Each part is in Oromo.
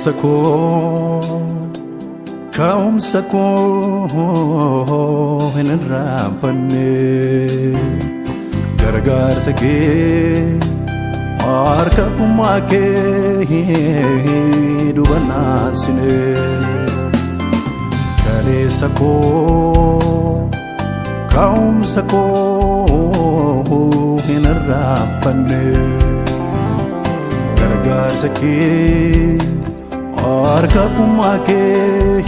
Kaleessa koo, ka'umsa koo hin irraanfanne. Gargaarsa kee, harka dhummaa kee dubanaansine. Kaleessa koo, ka'umsa koo hin irraanfanne. Gargaarsa kee, harka dhummaa kee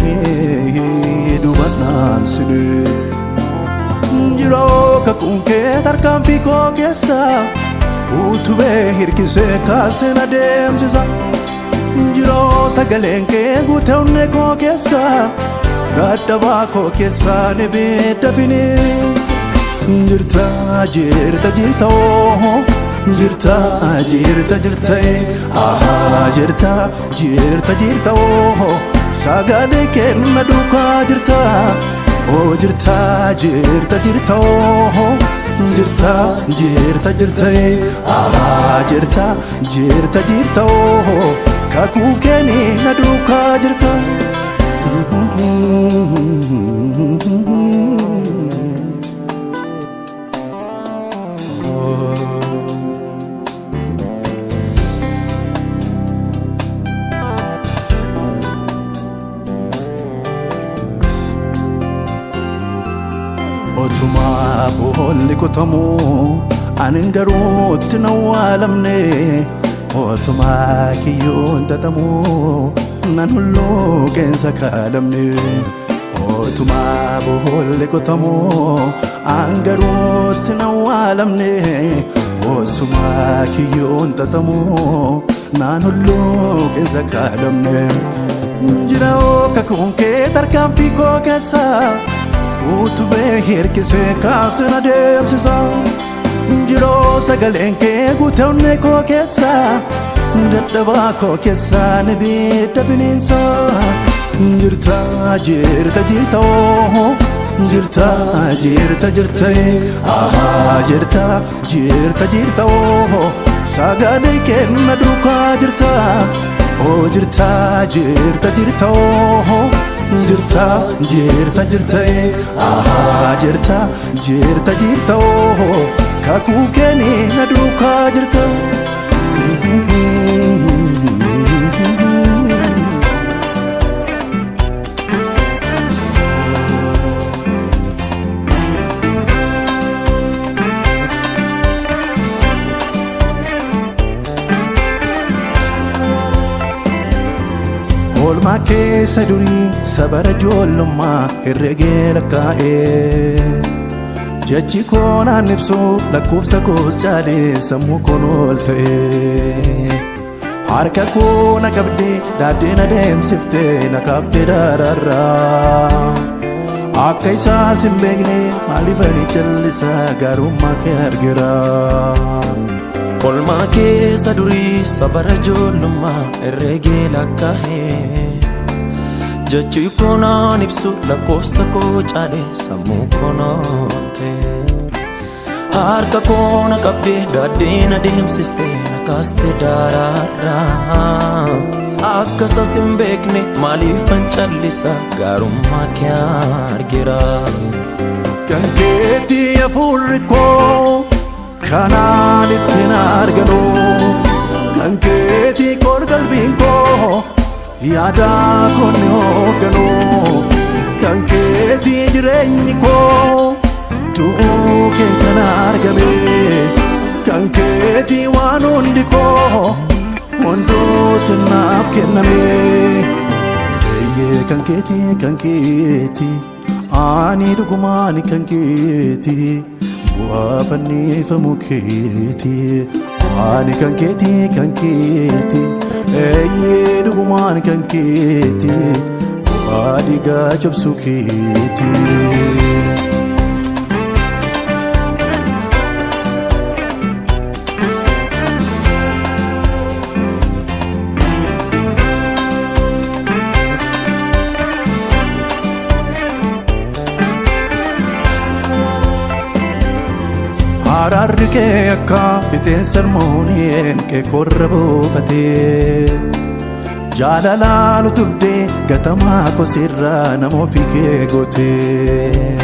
dubanaansine. Jiroo kakuun kee tarkaanfii koo keessa utubee hirkisee kaasee na deemsisa. Jiroo sagaleen kee guutee onnee koo keessa dadhabaa koo keessaa ni bidda finiinsa. Jirta, jirta, jirta, oo jirta, jirta, jirta, ahaa, jirta, jirta, jirta, oo sagalee kenna duukaa jirta. Oo jirta, jirta, jirta, oo jirta, jirta, jirta, ahaa, jirta, jirta, jirta, oo kakuu keeni na duukaa jirta. Otumaa boolli qotamuu anin garuu itti hin awwaalamne. Otumaa kiyyoon xaxamuu nan hulluu qeensa kaalamne. Otumaa boolli qotamuu an garuu itti hin awwaalamne. Otumaa kiyyoon xaxamuu nan hulluu qeensa kaalamne. Jira kakuun kee tarkaanfii koo keessa utubee hirkisee kaasee na deemsisa. Jiroo sagaleen kee guutee onnee koo keessa dadhabaa koo keessa ni bidda finiinsa. Jirta, jirta, jirta, oo jirta, jirta, jirta, ahaa, jirta, jirta, jirta, oo sagalee kenna duukaa jirta. Oo jirta, jirta, jirta, oo jirta, jirta, jirta, ahaa, jirta, jirta, jirta, oo kakuu keeni na duukaa jirta. Oolmaa keessa durii sabara ijoollummaa herregee lakkaa'ee. Jechi koo naan ibsu, lakkoofsa koos caalee sammuu koon ol ta'e. Harka koo na qabdee daaddee na deemsiftee na kaaftee daararraa. Akka isaas hin beekne maaliif ani callisaa gaarummaa kee argira. Olmaa keessa durii sabara ijoollummaa herregee lakkaa'ee. Jechi koo naan ibsu, lakkoofsa koo caale sammuu koo oolte. Harka koo na qabdee daaddee na deemsistee na kaaste daaraarraa. Akka isas hin beekne maaliifan callisa gaarummaa kee argeera. Kan keetii hafuurri koo kanaan ittiin arganu. Kan keetii koor qalbiin koo yaada koonni hoogganu. Kan keetii jireenyi koo du'uu keen kan argame. Kan keetii waan hundi koo hunduu sinaaf kenname. Eeyyee, kan keetii, kan keetii, ani dhugumaan kan keetii, bu'aa fannifamu keetii. Ani kan keetii, kan keetii, eeyyee, dhugumaan kan keetii, bu'aa dhiigaa cabsu keetii. Araarri kee akka fixeensa harmoonien kee korra buufatee. Jaalalaan utubdee gatamaa kosirraa nama ofii kee gootee.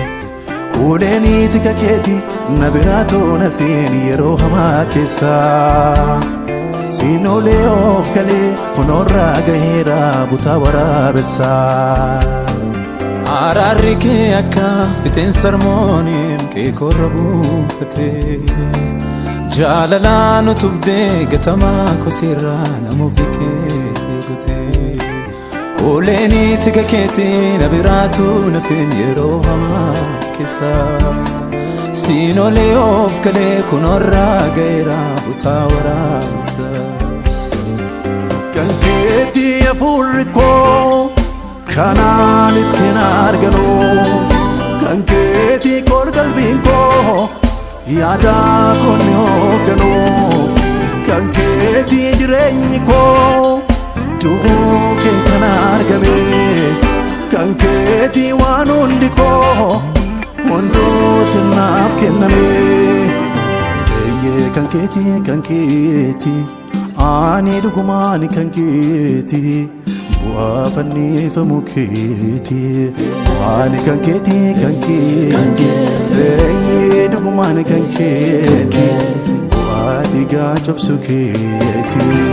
Uleen tika keeti na biraa toona fiin yeroo hamaa keessa. Siinolee of galee kunoorraa gaheera butaa waraabessaa. Araarri kee akka fixeensa harmooniin qeekorra buufate. Jaalalaan utubdee gatamaa koseerraa nama ofii kee goote. Uleen tika keetii na biraatu nafin yeroo hamaa keessa. Siinolee of galee kunoorraa gaheera butaa waraabessa. Kan keetii hafuurri koo kanaan ittiin arganu. Kan keetii qorqalbiin koo yaada koonni hoogganu. Kan keetii jireenyi koo du'uu kee kan argame. Kan keetii waan hundi koo hunduu sinaaf kenname. Eeyyee kan keetii kan keetii ani dhugumaan kan keetii bu'aa fannifamu keetii ani kan keetii kan keetii eeyyee dhugumaan kan keetii bu'aa dhiigaa cabsu keetii.